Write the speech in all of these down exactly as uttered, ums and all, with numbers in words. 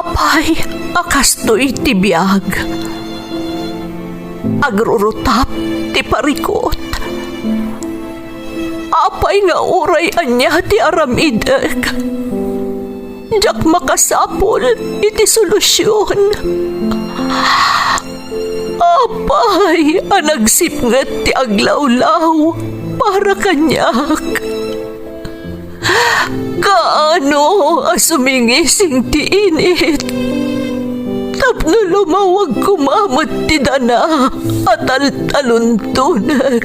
Apay a kastoy ti biag? Agrurutap ti parikut. Apay nga uray ania ti aramidek, diak makasapul iti solusion. Apay a nagsipnget ti aglawlaw para kaniak? Kaano a sumingising ti init tapno lumawag koma met ti dana a taltaluntonek,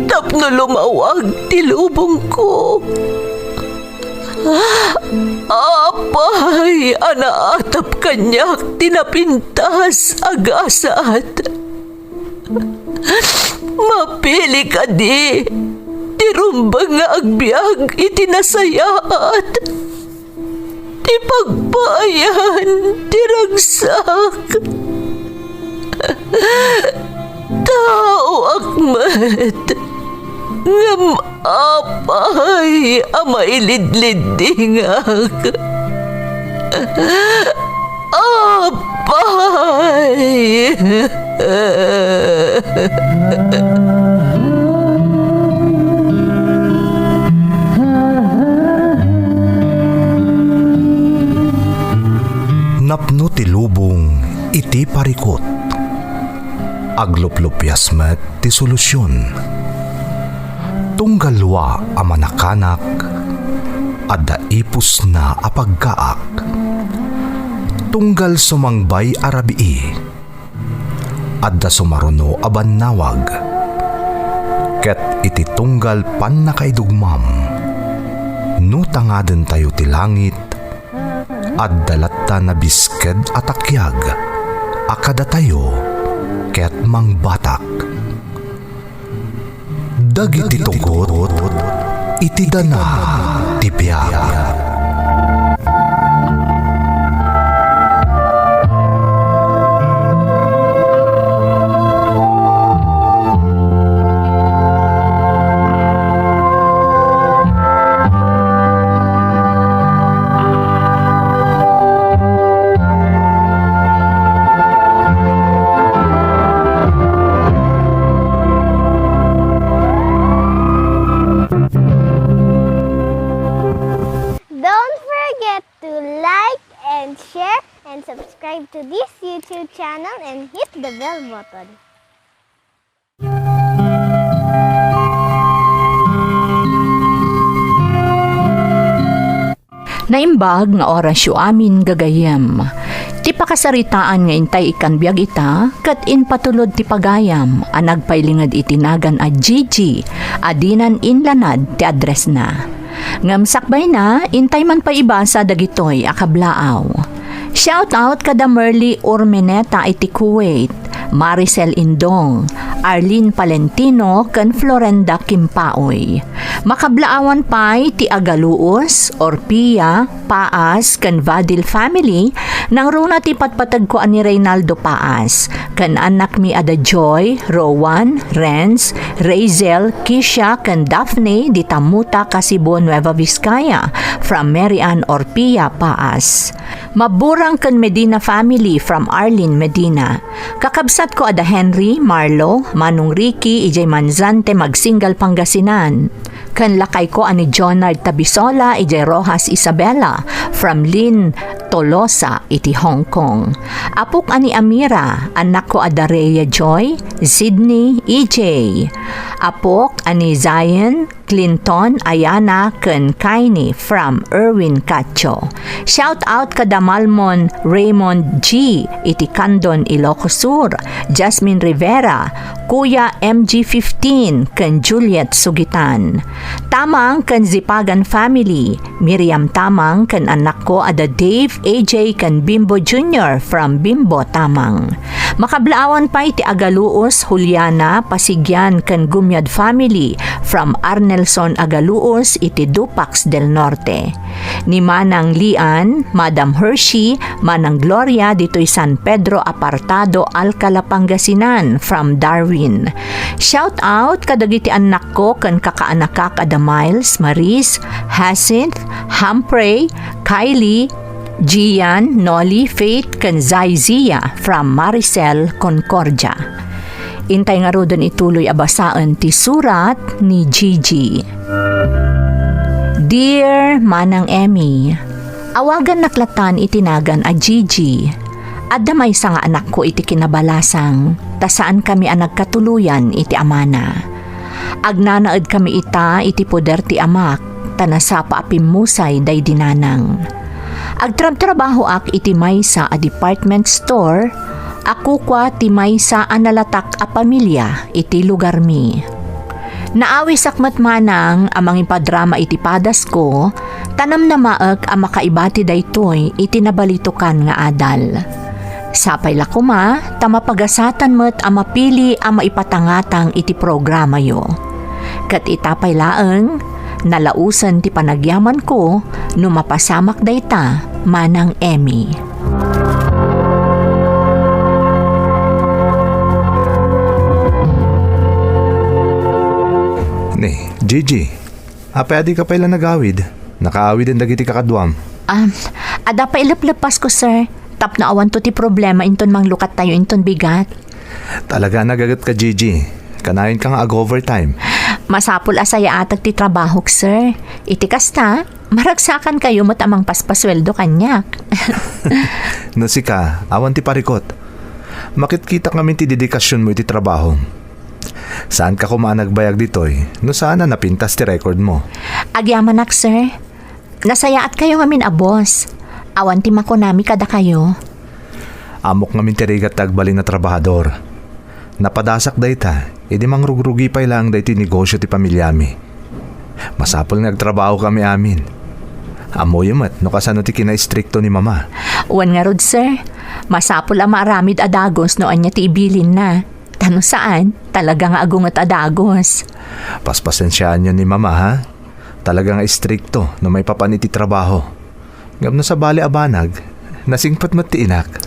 tapno lumawag ti lubongko? Apay a naatap kaniak ti napintas a gasat? Mapili kadi ti rumbeng nga agbiag iti nasayaat, ti pagpaayan ti ragsak? Taoak met, ngem apay a mailidliddingak? Apay! Napno ti lubong iti parikut. Agluplupias met ti solusion. Tunggal lua a manakanak, adda ipusna a pagkaak. Tunggal sumangbay a rabii, adda sumaruno a bannawag. Ket iti tunggal pannakaidugmam, no tangadentayo ti langit, adda latta nabisked a takiag a kadatayo ket mangbatak. Dagiti tugot iti dana ti biag. Don't forget to like and share and subscribe to this YouTube channel and hit the bell button. Naimbag nga orasyo amin, gagayyem. Ti pakasaritaan nga intay ikkan biag ita, ket impatulod ti pagayam a nagpailinged iti nagan a Gigi a dinan inlanad ti addressna. Ngem sakbayna, intay man pay ibasa dagitoy a kablaaw. Shout out kada Merly Urmeneta iti Kuwait, Maricel Indong, Arlene Palentino, ken Florenda Kimpaoy. Makablaawan pay ti Agaluos, Orpia, Paas, ken Vadil family, nangruna ti patpategko a ni Reynaldo Paas, ken annakmi a da Joy, Rowan, Renz, Razel, Kisha, ken Daphne, di Tamuta, Kasibo, Nueva Vizcaya, from Mary Ann Orpia, Paas. Maburang ken Medina family from Arlene Medina. Kakabsatko a da Henry, Marlo, Manong Ricky, idiay Manzante, Magsingal, Pangasinan. Ken lakayko a ni Jonard Tabisola, idiay Roxas, Isabela, from Lynn Tolosa, iti Hong Kong. Apok a ni Amira, annakko a da Rhea Joy, Sydney, E J. Apok a ni Zion, Clinton, Ayana, ken Kaini from Erwin Cacho. Shout out kada Malmon Raymond G iti Candon, Ilocos Sur, Jasmine Rivera, Kuya M G fifteen, ken Juliet Sugitan. Tamang ken Zipagan family, Miriam Tamang ken annakko a da Dave, A J, ken Bimbo Junior from Bimbo Tamang. Makablaawan pay ti Agaluos, Juliana, Pasigian, ken Gumiad family from Arnelson Agaluos iti Dupax del Norte. Ni Manang Lian, Madam Hershey, Manang Gloria ditoy San Pedro Apartado, Alcala, Pangasinan from Darwin. Shout out kadagiti annak ko ken kakaanakak a da Miles, Maris, Hyacinth, Humphrey, Kylie, Gian, Noli, Faith, ken Zaizia from Maricel Concordia. Intay ngaruden ituloy a basaen ti surat ni Gigi. Dear Manang Emmy, awagannak latan iti nagan a Gigi. Adda maysa nga anakko iti kinabalasang, ta saankami a nagkatuloyan iti amana. Agnanaedkami ita iti poder ti amak, ta nasapa a pimmusay daydi nanang. Agtrabtrabahoak iti maysa a department store a kukua ti maysa a nalatak a pamilia iti lugarmi. Naawisak met manang a mangipadrama iti padasko, ta namnamaek a makaibati daytoy iti nabalitokan nga adal. Sapay la koma ta mapagasatan met a mapili a maipatangatang iti programayo. Ket ita pay laeng, nalaosen ti panagyamanko no mapasamak dayta, Manang Emmy. Ni, Gigi, apay a dika pay la nagawid? Nakaawiden dagiti kakaduam. Um, adda pay ileplepasko, sir. Tapno awanto ti problema inton manglukattayo inton bigat. Talaga a nagagetka, Gigi. Kanayon ka nga ag-overtime. Masapul a sayaatek ti trabahok, sir. Iti kasta, maragsakankayo met a mangpaspasueldo kaniak. No sika, awan ti parikut. Makitkita ngamin ti dedikasionmo iti trabahom. Saanka koma a nagbayag ditoy no saan a napintas ti record mo. Agyamanak, sir. Nasayaatkayo ngamin a boss. Awan ti makunami kadakayo. Ammok ngamin ti rigat ti agbalin a trabahador. Napadasak dayta, idi mangrugrugi pay laeng daytoy negosio ti pamiliami. Masapul nga agtrabahokami amin. Ammoyo met no kasano ti kinaistrikto ni Mama. Wen ngarud, sir. Masapul a maaramid a dagus no ania ti ibilinna. Ta no saan, talaga nga agunget a dagus. Paspasensiaanyo ni Mama, ha? Talaga nga istrikto no maipapan iti trabaho. Ngem no sabali a banag, nasingpet met ti inak.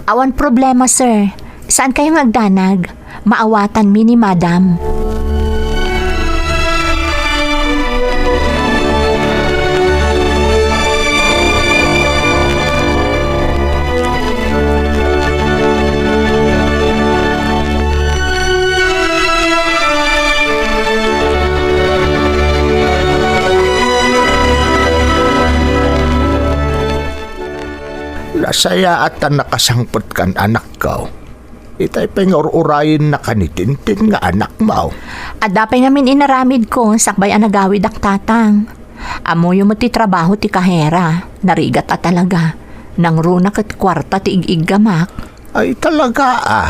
Awan problema, sir. Saankayo nga agdanag? Maawatanmi ni Madam. Nasayaat a nakasangpetkan, anakko. Itay pay nga ur-urayennak a ni Tintin nga anakmo. Adda pay ngamin inaramidko sakbay a nagawidak, Tatang. Ammoyo met ti trabaho ti kahera. Narigat a talaga. Nangruna ket kuarta ti ig-iggamak. Ay, talaga, a.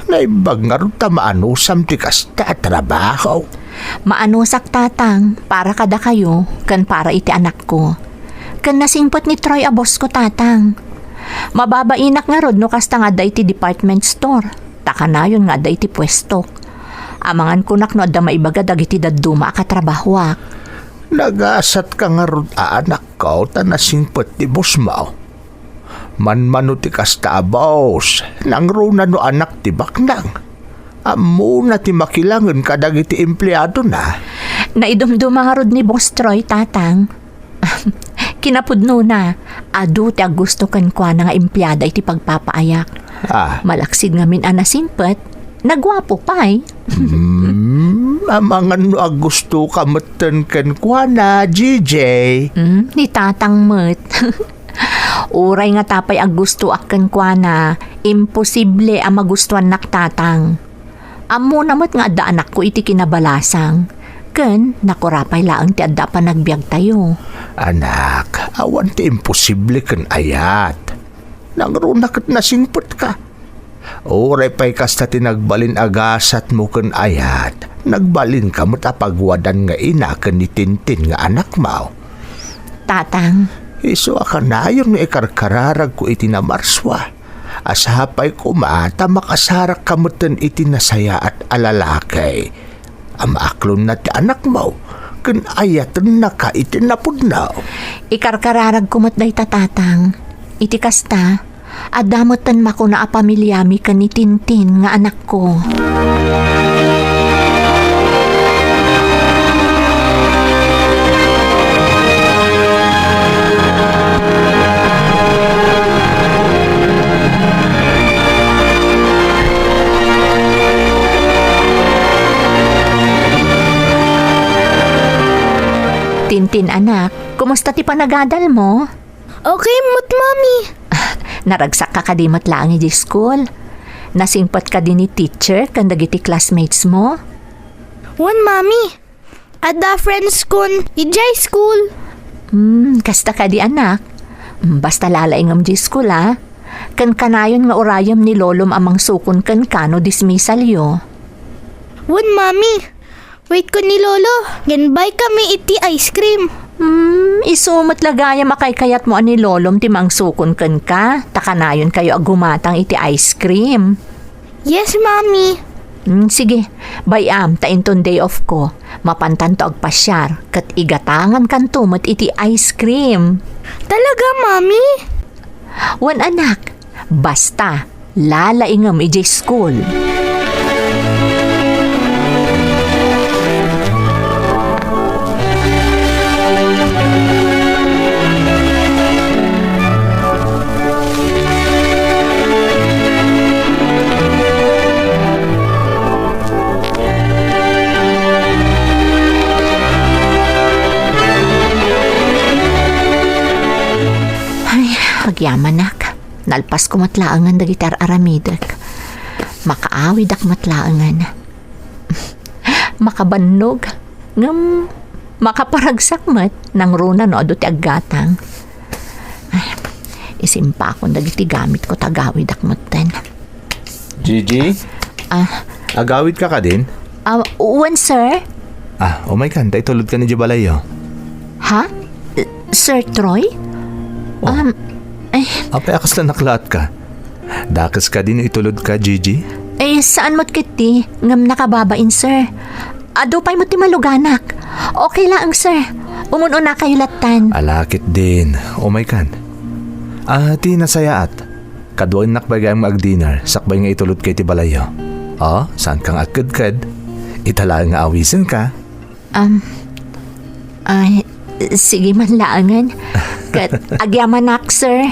Naimbag ngarud ta maanusam ti kasta a trabaho. Maanusak, Tatang, para kadakayo ken para iti anakko. Ken nasingpet ni Troy a bossko, Tatang. Mababainak ngarud no kasta nga adda iti department store, ta kanayon nga adda iti puestok. Amangan kunak no adda maibaga dagiti dadduma a katrabahoak. Nagasatka ngarud a, anakko, ta nasingpet ti bosmo. Manmano ti kasta a boss, nangruna no anak ti baknang. Ammona ti makilangen kadagiti empleadona. Naidumduma ngarud ni Boss Troy, Tatang. Kinapudnona, adu ti aggusto kenkuana nga empleada iti pagpapaayak. Ah. Malaksid ngamin a nasingpet, naguapo pay. Hmm, amangan no aggustoka metten kenkuana, G J. Hmm, ni Tatang met. Uray ngata pay aggustoak kenkuana, imposible a magustuannak, Tatang. Ammona met nga adda anakko iti kinabalasang, ken nakura pay laeng ti adda a panagbiagtayo. Anak, awan ti imposible ken ayat. Nangruna ket nasingpetka. Uray pay kasta ti nagbalin a gasatmo ken ayat, nagbalinka met a pagwadan nga ina ken ni Tintin nga anakmo. Tatang. Isu a kanayon nga ikarkararagko iti namarsua. A sapay koma ta makasarakka metten iti nasayaat a lalaki a maaklonna ti anakmo ken ayatennaka iti napudno. Ikarkararagko met dayta, Tatang. Iti kasta, adda metten makuna a pamiliami ken ni Tintin nga anakko. Tintin, anak, kumusta ti panagadal mo? Okay met, Mami. Naragsak ka kadi met laeng idiay school? Nasingpet kadi ni teacher ken dagiti classmates mo? Wen, Mami. Adda friends kon idiay school. Hmm, kasta kadi, anak. Hmm, basta lalaingem idiay school, a. Ken kanayon nga urayem ni lolom a mangsukon kenka no dismissal yo. Wen, Mami. Wait ko ni Lolo, ngem bay kami iti ice cream. Hmm, isu met la gayam a kaykayatmo a ni lolom ti mangsukon kenka, ta kanayon kayo a gumatang iti ice cream. Yes, Mami. Hmm, sige, bay-am, ta inton day off ko, mapantanto agpasiar, ket igatangankanto met iti ice cream. Talaga, Mami? Wen, anak, basta, lalaingem idiay school. Ay, agyamanak. Nalpasko met laengen dagiti ar-aramidek. Makaawidak met laengen. Makabannog, ngem makaparagsak met, nangruna no adu ti aggatang. Ay, isimpakon dagiti gamitko ta agawidak metten. Gigi? Ah. Agawidka kadin? Ah, wen, sir. Ah, umaykan, ta itulodkan idiay balayyo. Ha? Sir Troy? Oh. Um, ay. Apay a kasla naklaatka? Dakes kadi no itulodka, Gigi? Eh, saan met ketdi, ngem nakababain, sir. Adu pay met ti maluganak. Okay laeng, sir. Umun-unakayo lattan. Ala ketdin. Umaykan. Ah, ti nasayaat. Kaduaennak pay gayam nga agdinner, sakbay nga itulodka iti balayyo. Oh, saanka nga agkedked? Ita laeng nga awisenka. Um, ay, sige man laengen. Ket agyamanak, sir.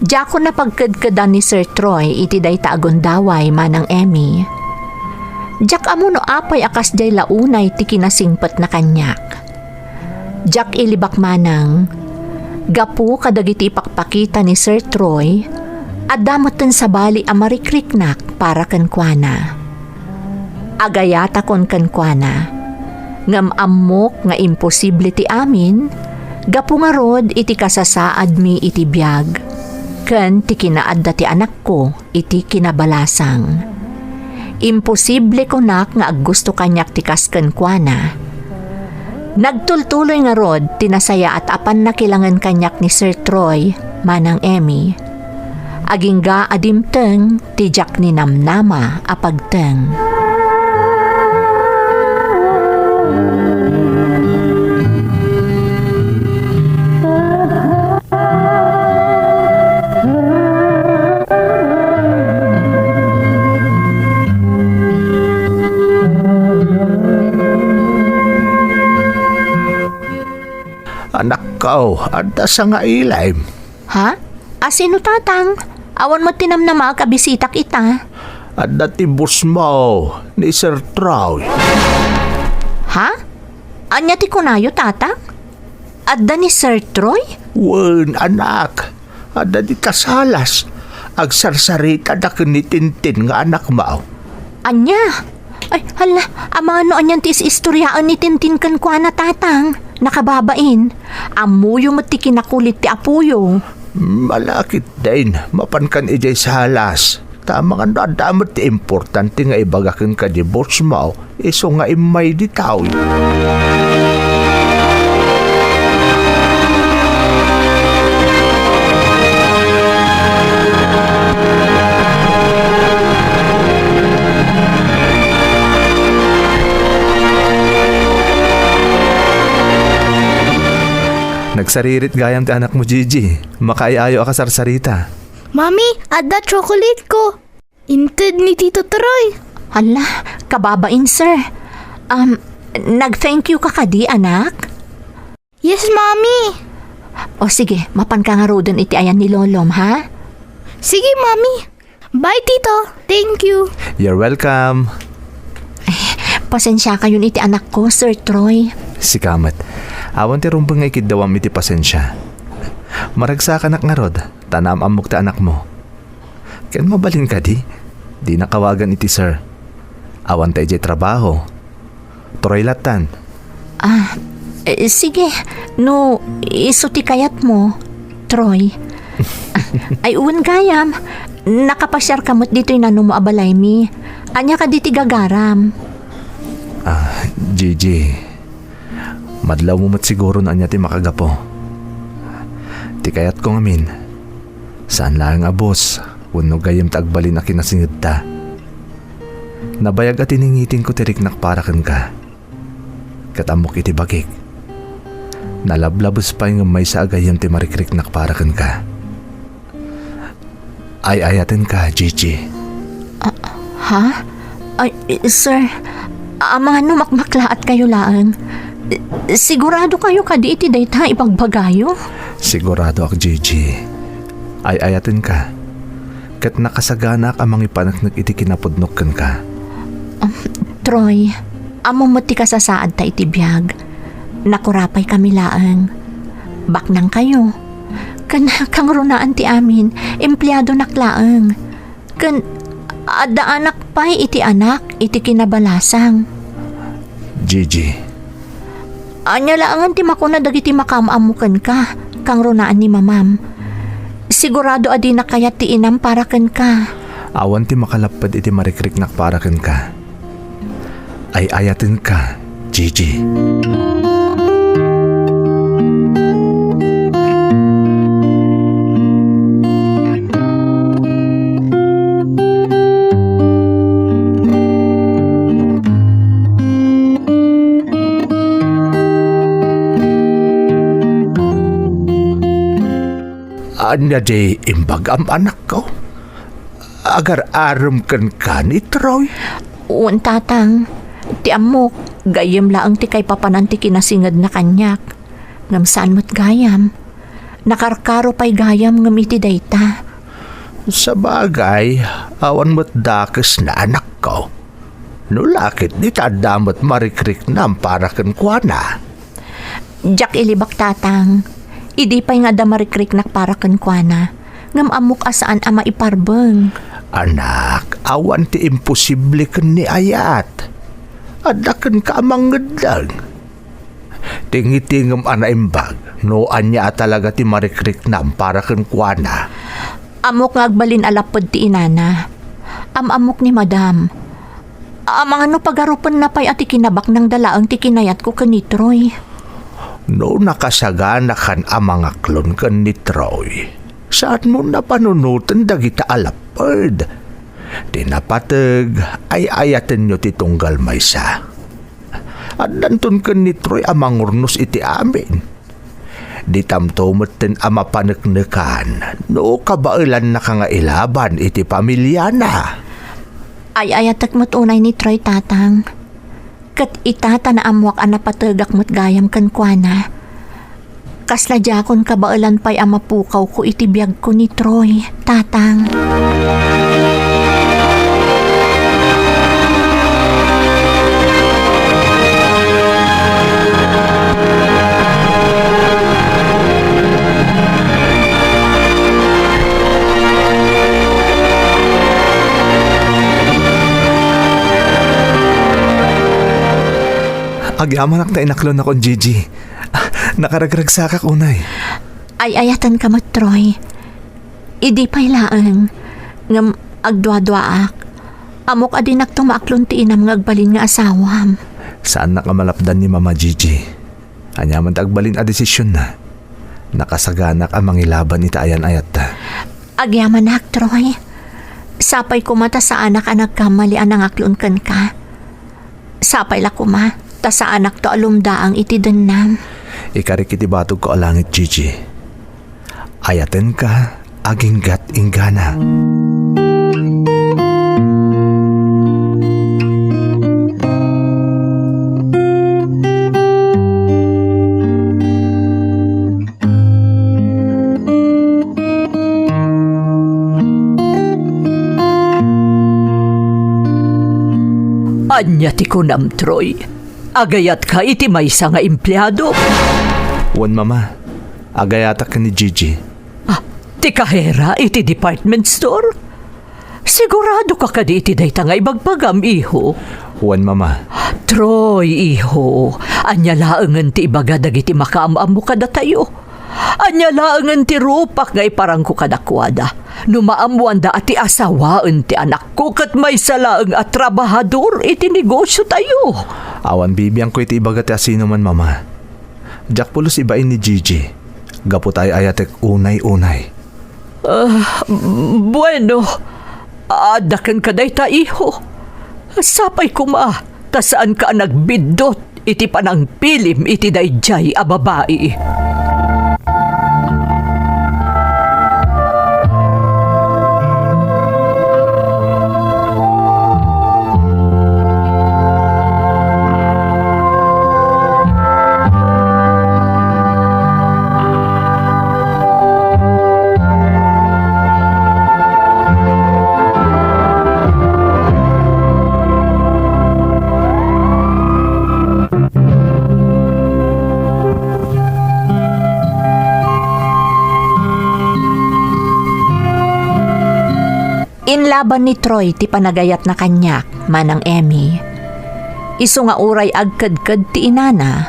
Diakon napagkedkedan ni Sir Troy iti dayta a gundaway, Manang Emmy. Diak ammo no apay a kasdiay la unay ti kinasingpetna kaniak. Diak ilibak manang, gapu kadagiti ipakpakita ni Sir Troy, adda metten sabali a marikriknak para kenkuana. Agayatakon kenkuana, ngem ammok nga imposible ti amin, gapu ngarud iti kasasaadmi iti biag, ken ti kinaadda ti anakko iti kinabalasang. Imposible kunak nga aggusto kaniak ti kas kenkuana. Nagtultuloy ngarud ti nasayaat a pannakilangen kaniak ni Sir Troy, Manang Emmy. Agingga a dimteng ti diak ninamnama a pagteng. Anakko, adda sangailim. Ha? A sino, Tatang? Awan met ti namnamaak a bisitak ita. Adda ti bossmo, ni Sir Troy. Ha? Ania ti kunayo, Tatang? Adda ni Sir Troy? Wen, anak. Adda dita salas. Agsarsarita da ken ni Tintin nga anakmo. Ania? Ay, hala, amangan no anian ti is-istoriaen ni Tintin kenkuana, Tatang. Nakababain. Ammoyo met ti kinakulit ti apoyo. Malakit din, mapankan idiay salas. Ta amangan no adda met ti importante nga ibaga kenka di bossmo, isu nga immay ditoy. Nagsaririt gayam ti anakmo, Gigi. Makaay-ayo a kasarsarita. Mami, adda chocolate ko. Inted ni Tito Troy. Hala, kababain, sir. Um, nag-thank you ka kadi, anak? Yes, Mami. O sige, mapanka ngaruden iti ayan ni Lolom, ha? Sige, Mami. Bye, Tito. Thank you. You're welcome. Pasensiakayon iti anakko, Sir Troy. Sika met. Awan ti rumbeng nga ikiddawam iti pasensia. Maragsakanak ngarud, ta naam-ammok ti anakmo. Ken mabalin kadi, dinak awagan iti sir. Awanta idiay trabaho. Troy lattan. Ah, eh, sige. No isu ti kayatmo, Troy. Ay, wen gayam. Nakapasiarka met ditoy nanumo a balaymi. Ania kadi ti gagaram? Ah, Gigi. Madlawmo met siguro no ania ti makagapu. Ti kayatko ngamin, saan laeng a boss wenno gayyem ti agbalin a kinasingedta. Nabayag a tiningitingko ti riknak para kenka. Ket ammok iti bagik. Nalablabes pay ngem maysa a gayyem ti marikriknak para kenka. Ay-ayatenka, Gigi. Ah, ha? Ay, eh, sir, amangan no makmaklaat kayo laeng. Eh, sigurado kayo kadi iti dayta ibagbagayo? Siguradoak, Gigi. Ay-ayatenka. Ket nakasaganaak a mangipaneknek iti kinapudnok kenka. Um, Troy, ammom met ti kasasaadta iti biag. Nakurapaykami laeng. Baknangkayo. Ken kangrunaan ti amin, empleadonak laeng. Ken adda anak pay iti anak iti kinabalasang. Gigi. Ania laengen ti makuna dagiti makaam-ammo kenka, kangrunaan ni mamam. Sigurado a dina kayat ti inam para kenka. Awan ti makalapped iti marikriknak para kenka. Ay-ayatenka, Gigi. Ania di imbagam, anakko? Agar-arem kenka ni Troy? Wen, tatang. Ti ammok, gayyem laeng ti kaipapanan ti kinasingedna kaniak. Ngem saan met gayam. Nakarkaro pay gayam ngem iti dayta. Sabagay, awan met dakesna, anakko. No la ket, dita adda met marikriknam para kenkuana. Diak ilibak, tatang. Idi pay nga adda marikriknak para kenkuana, ngem ammok a saan a maiparbeng. Anak, awan ti imposible ken ni ayat. Adda kenka a mangngedleng. Tingitingem a naimbag no ania a talaga ti marikriknam para kenkuana. Ammok nga agbalin a lapped ti inana. Am-ammok ni Madam. Amangan no pagarupenna pay a ti kinabaknangda laeng ti kinayatko ken ni Troy. No nakasaganakan a mangaklon ken ni Troy, saanmo a panunoten dagita a lapped. Ti napateg, ay-ayatenyo ti tunggal maysa. Addanton ken ni Troy a mangurnos iti amin. Ditamto metten a mapaneknekan no kabaelannaka nga ilaban iti pamiliana. Ay-ayatek met unay ni Troy, tatang. Ket ita ta naammoak a napategak met gayam kenkuana. Kasla diakon kabaelan pay a mapukawko iti biagko ni Troy, tatang. Agyamanak ta inaklonakon, Gigi. Nakaragragsakak unay. Ay-ayatenka met, Troy. Idi pay laeng, ngem agduaduaak. Ammok a dinakto maaklon ti inam nga agbalin nga asawam. Saannak a malapdan ni Mama, Gigi. Aniaman ti agbalin a desisionna, nakasaganak a mangilaban iti ayan-ayatta. Agyamanak, Troy. Sapay koma ta saanak a nagkamali a nangaklon kenka. Sapay la koma ta saanakto a lumdaang iti dennam. Ikarik iti batogko a langit, Gigi. Ayatenka aginggat inggana. Ania ti kunam, Troy? Agayatka iti maysa nga empleado? Wen, Mama. Agayatak ken ni Gigi. Ah, ti kahera iti department store? Siguradoka kadi iti dayta nga ibagbagam, iho? Wen, Mama. Troy, iho, ania laengen ti ibaga dagiti makaam-ammo kadatayo? Ania laengen ti rupak nga iparangko kadakuada? No maammoanda a ti asawaen ti anakko ket maysa laeng a trabahador iti negosiotayo. Awan bibiangko iti ibaga ti asinoman, Mama. Diak pulos ibain ni Gigi, gapu ta ay-ayatek unay-unay. Ah, bueno, adda kenka dayta, iho. Sapay koma, ta saanka a nagbiddut iti panangpilim iti daydiay a babai. Inlaban ni Troy ti panagayatna kaniak, Manang Emmy. Isu nga uray agkedked ti inana,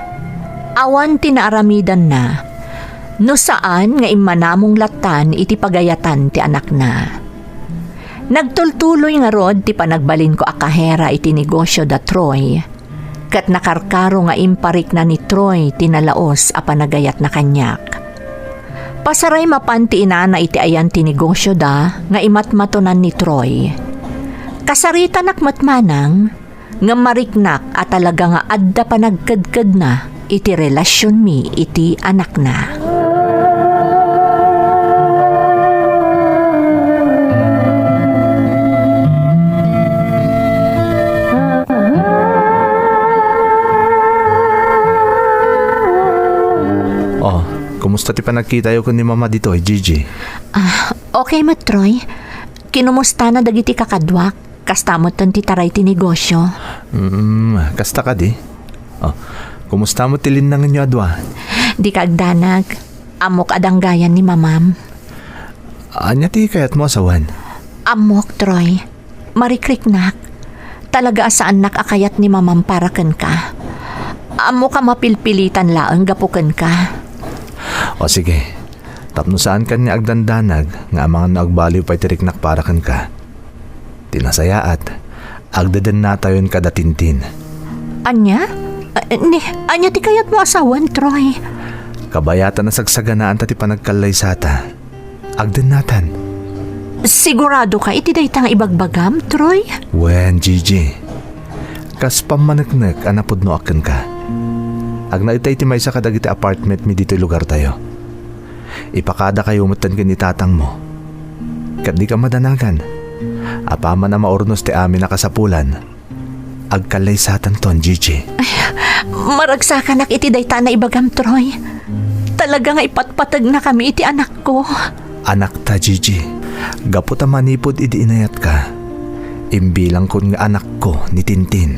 awan ti naaramidanna, no saan nga immanamong lattan iti pagayatan ti anakna. Nagtultuloy ngarud ti panagbalinko a kahera iti negosio da Troy. Ket nakarkaro nga imparikna ni Troy ti nalaus a panagayatna kaniak. Pasaray mapan ti inana iti ayan ti negosioda nga imatmatonan ni Troy. Kasaritanak met manang, ngem mariknak a talaga nga adda panagkedkedna iti relasionmi iti anakna. Oh, kumusta ti panagkitayo ken ni Mama ditoy, Gigi? Ah, okay met, Troy. Kinumustana dagiti kakaduak? Kasta metten ti taray ti negosio. Mm, kasta kadi? Oh, kumusta met ti linnangenyo a dua? Dika agdanag. Ammok a danggayan ni Mamam. Ania ti kayatmo a sawen? Ammok, Troy. Marikriknak. Talaga a saannak a kayat ni Mamam para kenka. Ammok a mapilpilitan laeng gapu kenka. O sige, tapno saankan nga agdandanag nga amangan no agbaliw pay ti riknak para kenka. Ti nasayaat, agdedennatayon kada Tintin. Ania? A-, ni, ania ti kayatmo a sawen, Troy? Kabayatan a sagsaganaanta ti panagkallaysata. Agdennatan. Sigurado ka iti dayta nga ibagbagam, Troy? Wen, Gigi. Kas pammaneknek a napudnoak kenka. Agnaedta iti maysa kadagiti apartmentmi ditoy lugartayo. Ipakadakayo metten ken ni tatangmo. Ket dika madanagan. Apaman a maurnos ti amin a kasapulan, agkallaysatanton, Gigi. Ay, maragsakanak iti dayta a naibagam, Troy. Talaga nga ipatpategnakami iti anakko. Anakta, Gigi. Gapu ta manipud idi inayatka, imbilangkon nga anakko ni Tintin.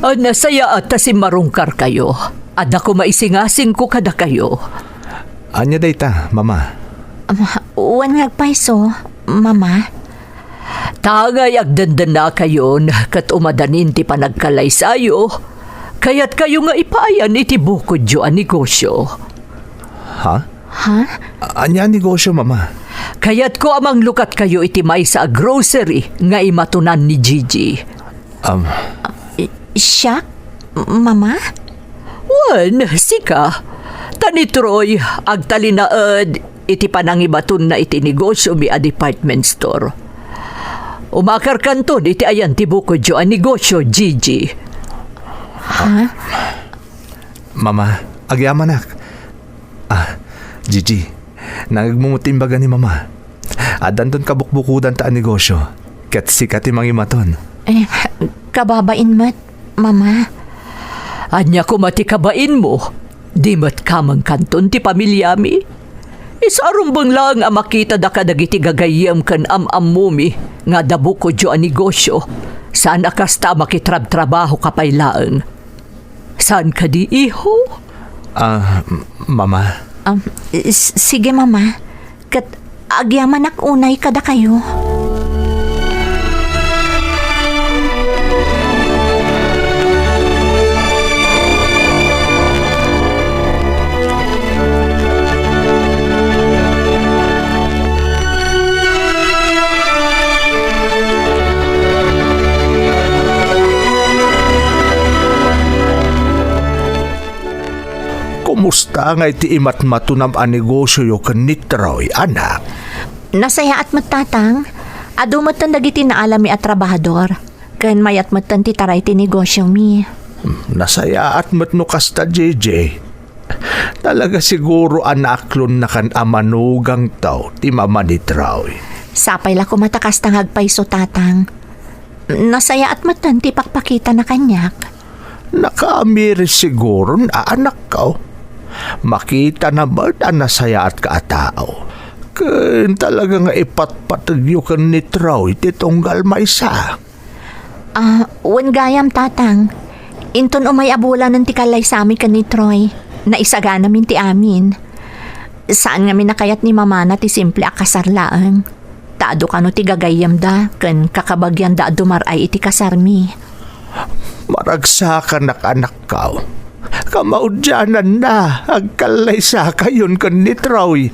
Ah, nasayaat ta simmarungkarkayo. Adda koma isingasingko kadakayo. Ania dayta, Mama? Ama, wen nga agpayso, Mama. Tangay agdendennakayon ket umadanin ti panagkalaysayo. Kayatkayo nga ipaayan iti bukodyo a negosio. Ha? Ha? Ania a negosio, Mama? Kayatko a manglukatkayo iti maysa a grocery nga imatonan ni Gigi. Um, I-, siak? Mama? Wen, sika. Ta ni Troy, agtalinaed iti panangibatonna iti negosiomi a department store. Umakarkanton iti ayan ti bukodyo a negosio, Gigi. Ha? Mama, agyamanak. Ah, Gigi, nangegmo met ti imbaga ni Mama. Addanton kabukbukodanta a negosio, ket sika ti mangimaton. Eh, kababain met, Mama. Ania koma ti kabainmo? Di met kamangkanton ti pamiliami? Isu a rumbeng laeng a makitada kadagiti gagayyem ken am-ammomi nga adda bukodyo a negosio, saan a kasta a makitrabtrabahoka pay laeng. Saan kadi, iho? Ah, m-, Mama. Um, s-, sige, Mama. Ket agyamanak unay kadakayo. Kumusta ngay ti imatmatonam a negosioyo ken ni Troy, anak? Nasayaat met, Tatang. Adu metten dagiti naalami a trabahador, ken mayat metten ti taray ti negosiomi. Hmm, nasayaat met no kasta, J J. Talaga siguro a naaklonnakan a manugangto ti mama ni Troy. Sapay la koma ta kasta nga agpayso, Tatang. Nasayaat metten ti pakpakitana kaniak. Nakaamiris siguron a anakko. Makitana met a nasayaatka a tao. Ken talaga nga ipatpategyo ken ni Troy ti tunggal maysa. Ah, wen gayam, Tatang. Inton umay a bulanen ti kallaysami ken ni Troy, naisaganamin ti amin. Saan ngamin a kayat ni mamana ti simple a kasar laeng. Ta adu kano ti gagayyemda ken kakabagianda a dumar-ay iti kasarmi. Maragsakanak, anakko. Kamaudiananna, agkallaysakayon ken ni Troy.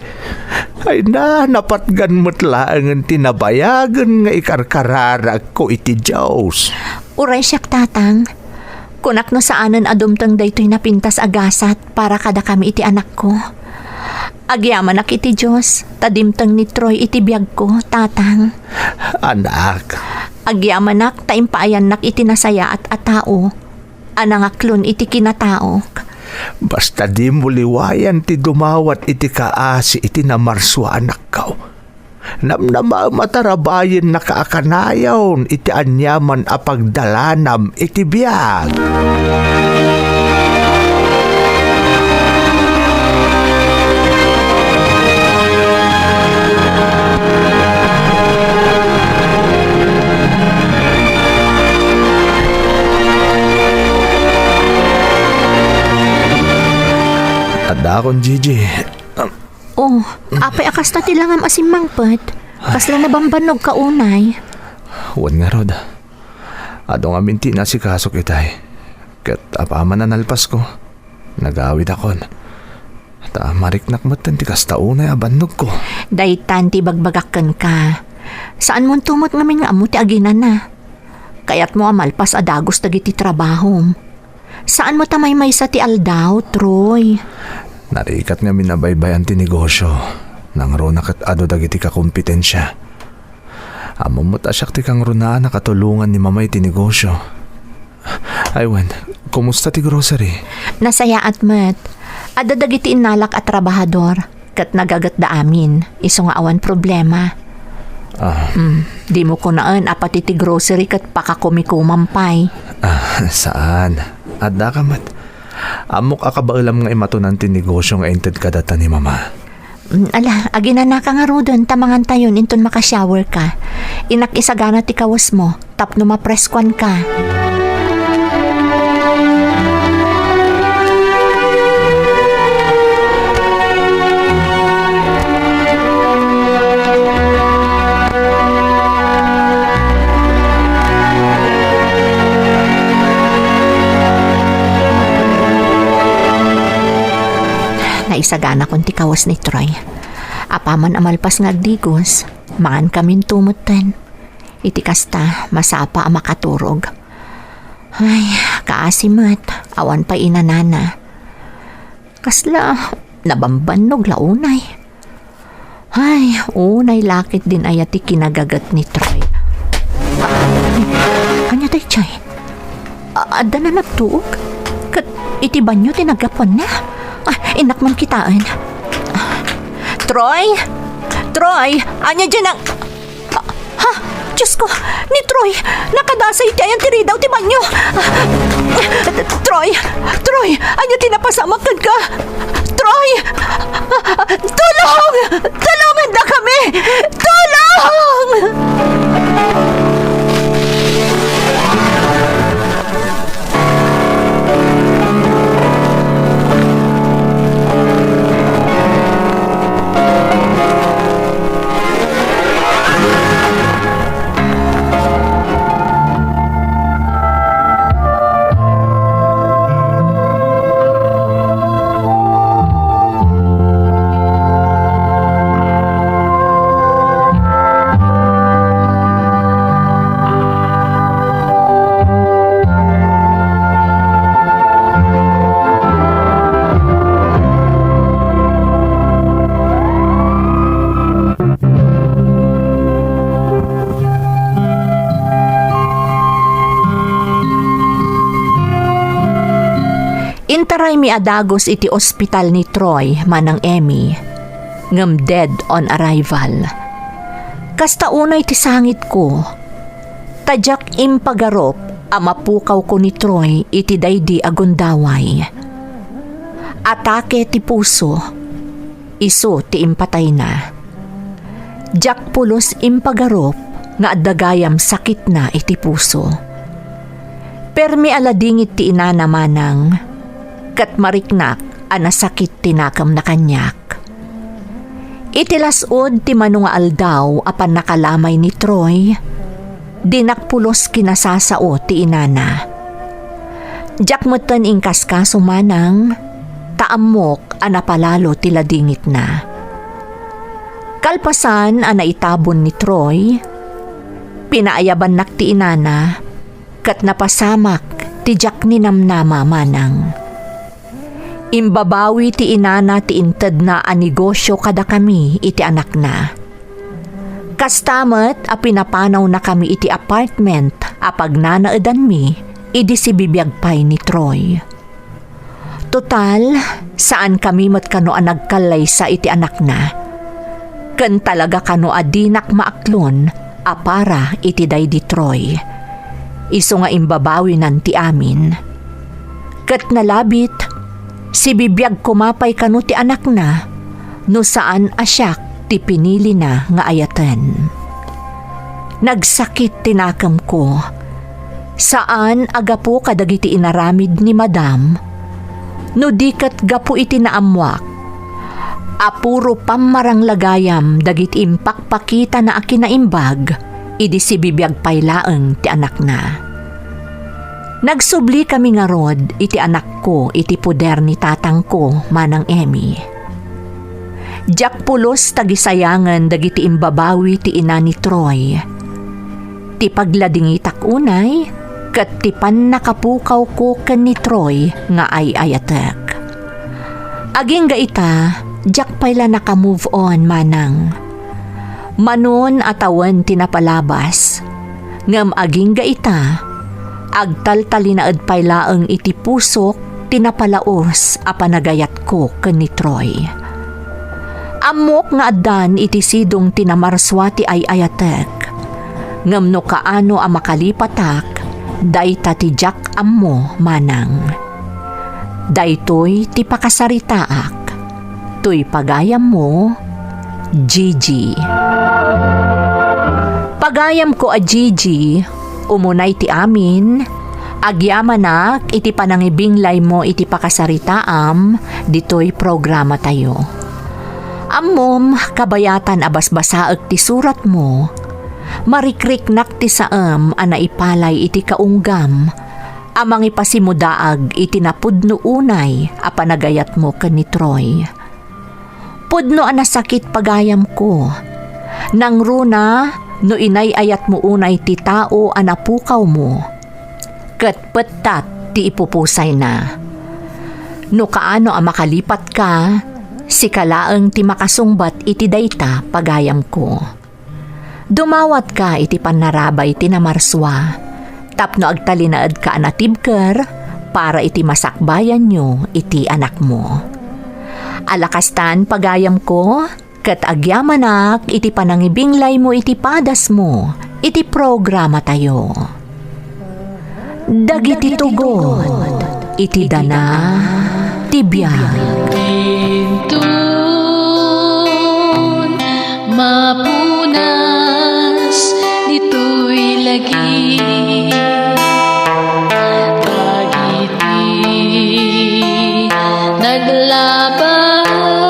Ay na, napatgan met laengen ti nabayagen nga ikarkararagko iti Dios. Uray siak, Tatang. Kunak no saanen a dumteng daytoy napintas a gasat para kadakami iti anakko. Agyamanak iti Dios ta dimteng ni Troy iti biagko, Tatang. Anak. Agyamanak ta impaayannak iti nasayaat a tao a nangaklon iti kinataok. Basta dimo liwayan ti dumawat iti kaasi iti namarsua, anakko. Namnamaem a tarabayennaka a kanayon iti aniaman a pagdalanam iti biag. Adakon, Gigi. Oh, apay a kasta ti langam a simmangpet? Kasla nabambannog ka unay? Wen ngarud. Adu ngamin ti inasikaso, itay. Ket apaman a nalpasko, nagawidakon. Ta mariknak metten ti kasta unay a bannogko. Daytan ti ibagbagak kenka. Saanmonto met ngamin nga ammo ti aginana. Kayatmo a malpas a dagus dagiti trabahom. Saanmo ta maymaysa ti aldaw, Troy. Narigat ngamin a baybay-an ti negosio. Nangruna ket adu dagiti kakompetensia. Ammom met a siak ti kangrunaan a katulongan ni Mama iti negosio. Ay wen, kumusta ti grocery? Nasayaat met. Adda dagiti innalak a trabahador. Ket nagagetda amin, isu nga awan problema. Ah. Mm, dimo kunaen a pati ti grocery ket pakakumikumam pay. Ah, saan. Addaka met. Ammok a kabaelam nga imatonan ti negosio nga inted kadata ni Mama. Mm, ala, aginanaka ngaruden ta mangantayon inton makashower ka. Innak isagana ti kawesmo. Tapno mapreskuanka. Naisaganakon ti kawes ni Troy. Apaman a malpas nga agdigos, mangankaminto metten. Iti kasta, masapa a makaturog. Ay, kaasi met, awan pay inanana. Kasla nabambannog la unay. Ay, unay la ketdin aya ti kinagaget ni Troy. Ania daydiay? A-, adda na nagtuok? Ket iti banio ti naggapuanna? Ah, innak man kitaen. Troy? Troy, ania daydiay? Ah, ha? Diosko, ni Troy, nakadasay ti ayan ti ridaw ti banio. Ah, Troy, Troy, ania ti napasamak kenka? Troy! Tulong! Tulongandakami! Tulong! Intaraymi a dagus iti ospital ni Troy, Manang Emmy, ngem dead on arrival. Kasta unay ti sangitko, ta diak impagarup a mapukawko ni Troy iti daydi a gundaway. Atake ti puso, isu ti impatayna. Diak pulos impagarup nga adda gayam sakitna iti puso. Permi a ladingit ti inana manang, ket mariknak a nasakit ti nakemna kaniak. Iti las-ud ti mano nga aldaw a pannakalamay ni Troy, dinak pulos kinasasao ti inana. Diak metten inkaskaso manang, ta ammok a napalalo ti ladingitna. Kalpasan a naitabon ni Troy, pinaayabannak ti inana, ket napasamak ti diak ninamnama manang. Imbabawi ti inana ti intedna a negosio kadakami iti anakna. Kasta met a pinapanawnakami iti apartment a pagnanaedanmi idi sibibiag pay ni Troy. Total, saankami met kano a nagkallaysa iti anakna. Ken talaga kano a dinak maaklon a para iti daydi Troy. Isu nga imbabawinan ti amin. Ket nalabit, sibibiag koma pay kano ti anakna no saan a siak ti pinilina nga ayaten. Nagsakit ti nakemko. Saan a gapu kadagiti inaramid ni Madam, no di ket gapu iti naammoak a puro pammarangla gayam dagiti impakpakitana a kinaimbag idi sibibiag pay laeng ti anakna. Nagsublikamin ngarud iti anakko iti poder ni tatangko, Manang Emmy. Diak pulos tagisayangen dagiti imbabawi ti ina ni Troy. Ti pagladingitak unay, ket ti pannakapukawko ken ni Troy nga ay-ayatek. Agingga ita, diak pay la naka-move on manang. Manon a tawen ti napalabas, ngem agingga ita, agtaltalinaed pay laeng iti pusok ti napalaos a panagayatko ken ni Troy. Ammok nga addan iti sidong ti namarsua ti ay-ayatek, ngem no kaano a makalipatak, dayta ti diak ammo manang. Daytoy ti pakasaritaak. Toy pagayammo, Gigi. Pagayamko a Gigi, umunay ti amin, agyamanak iti panangibinglaymo iti pakasaritaam ditoy programatayo. Ammom, kabayatan a basbasaek ti suratmo, marikriknak ti saem a naipalay iti kaunggam a mangipasimudaag iti napudno unay a panagayatmo ken ni Troy. Pudno a nasakit pagayamko. Nangruna no inay-ayatmo unay ti tao a napukawmo, ket pettat ti ipupusayna. No kaano a makalipatka, sika laeng ti makasungbat iti dayta, pagayamko. Dumawatka iti pannarabay ti namarsua tapno agtalinaedka a natibker para iti masakbayanyo iti anakmo. Ala kastan, pagayamko, ket agyamanak iti panangibinglaymo iti padasmo iti programatayo. Dagiti tugot iti dana ti biag. Inton mapunas ditoy lagi, dagiti naglaban